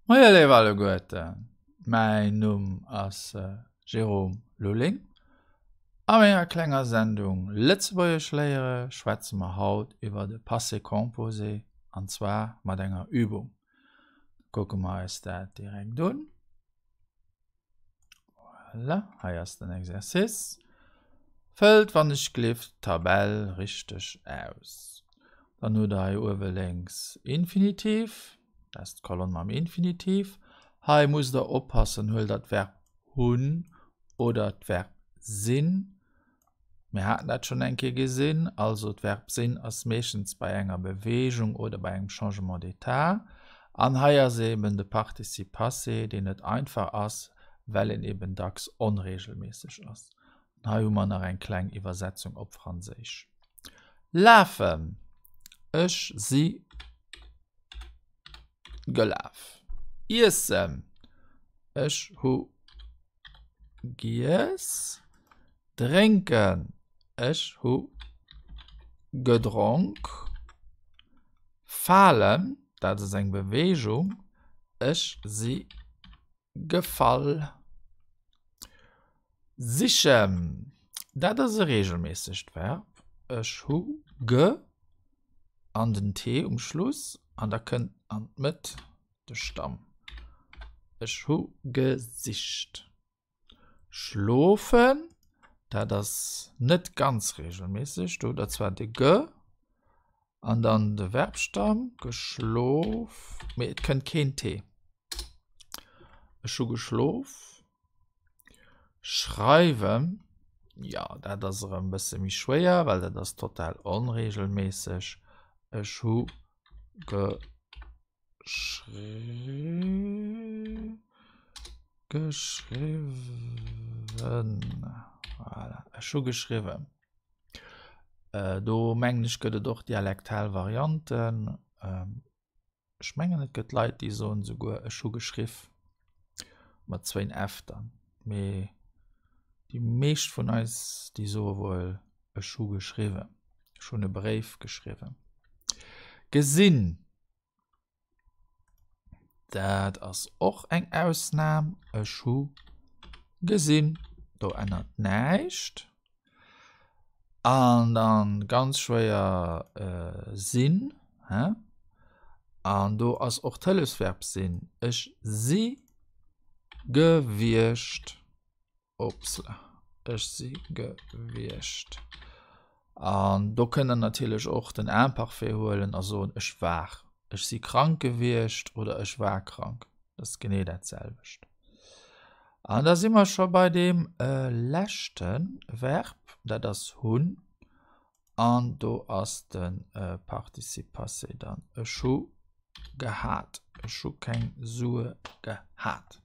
Moie léif alleguerten, mäin Numm ass Jérôme Lulling. A menger klenger Sendung Lëtzebuergesch léiere schwätze mer haut iwwer de Passé composé an zwar mat enger Übung. Kucke mer eis dat direkt un. Voilà, hei ass den Exercice. Fëllt wann ech glift d'Tabell richteg aus. Dann hutt der hei uewe lénks Infinitiv, dat ass d'Kolonn mam Infinitiv. Hei musst der oppassen, huelt der d'Verb hunn oder d'Verb sinn. Mir haten dat schonn eng Kéier gesinn. Also d'Verb sinn ass meeschtens bei enger Beweegung oder bei engem Changement d'état. An hei ass eben de Participe passé, deen net einfach ass, well en eben dacks onreegelméisseg ass. An hei hu mer nach eng kleng Iwwersetzung op Franséisch. Lafen, Ech si gelaf. Iessen, Ech hu Giess. Drénken. Ech hu gedronk. Falen, dat ass eng Beweegung. Ech si gefall. Sichen, dat ass e reegelméissegt Verb. Ech hu ge an den t um Schluss an da kënnt an d'Mëtt de Stamm. Ech hu gesicht. Schlofen, dat ass net ganz reegelméisseg. Do hutt der zwar de ge an dann de Verbstamm, geschlof, mee et kënnt keen t. Ech hu geschlof. Schreiwen, jo, dat ass erëm e bësse méi schwéier, well dat ass total onreegelméisseg. Ech hu ge. Geschriwwen. Voilà, ech hu geschriwwen. Do mengen ech gëtt et och dialektal Varianten. Ech mengen et gëtt Leit déi soen esouguer ech hu geschriff mat zwéin F dann. Mee déi meescht vun eis déi soe wuel ech hu geschriwwen, ech hunn e Bréif geschriwwen. Gesinn. Dat ass och eng Ausnam. Ech hu gesinn. Do ännert näischt. An dann ganz schwéier äh, sinn. Hä? An do ass och d'Hëllefsverb sinn. Ech si gewiescht. Upsla, ech si gewiescht. An do kënnt der natierlech och den Imparfait huelen a soen ech war. Ech si krank gewiescht oder ech war krank. Dat ass genee dat selwecht. An da si mer scho bei deem äh, leschte Verb, dat ass hunn. An do ass de äh, Participe passé dann ech hu gehat. Ech hu keng Sue gehat.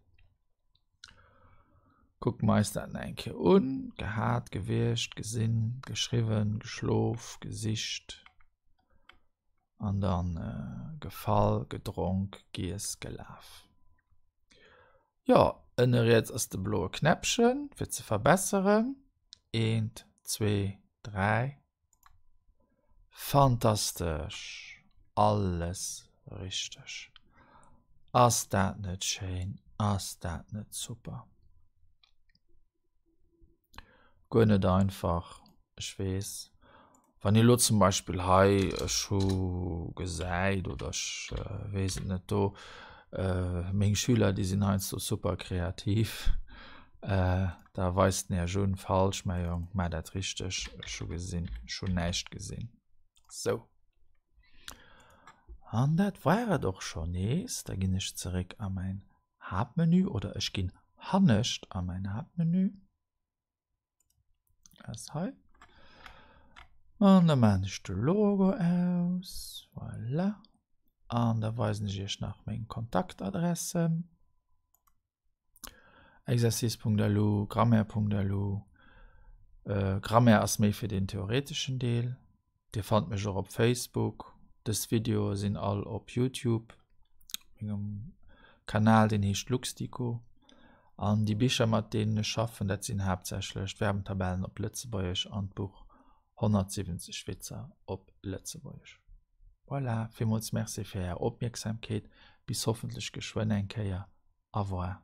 Kucke mer eis dat nach eng Kéier un. Gehat, gewiescht, gesinn, geschriwwen, geschlof, gesicht an dann gefall, gedronk, giess, gelaf. Jo, ënne riets ass de bloe Knäppchen fir ze verbesseren. Eent, zwee, dräi. Fantastesch! Alles richteg! Ass dat net schéin? Ass dat net super? Guer net einfach, ech weess. Wann ee lo zum Beispill hei, ech hu gesäit oder ech weess et net do, meng Schüler déi sinn heiansdo super kreativ, da weist en iech un, falsch mäi Jong, maach dat richteg, ech hu gesinn, ech hunn näischt gesinn. Sou. An dat war et och scho nees. Da ginn ech zeréck a mäin Haaptmenü oder ech ginn hannescht a mäin Haaptmenü. Ass hei. An da maan ech de Logo aus. Voilà. An da weisen ech iech nach meng Kontaktadressen. Exercice.lu, Grammaire.lu. Äh, Grammaire ass méi fir den theoreteschen Deel. Dir fannt mech och op Facebook. Dës Videoe sinn all op Youtube, mengem Kanal, deen heescht Luxdico. An déi Bicher, mat deenen ech schaffen, dat sinn haaptsächlech d'Verbentabellen op Lëtzebuergesch an d'Buch 170 Witzer op Lëtzebuergesch. Voilà, villmools Merci fir Är Opmierksamkeet. Bis hoffentlech geschwënn eng Kéier. Au revoir.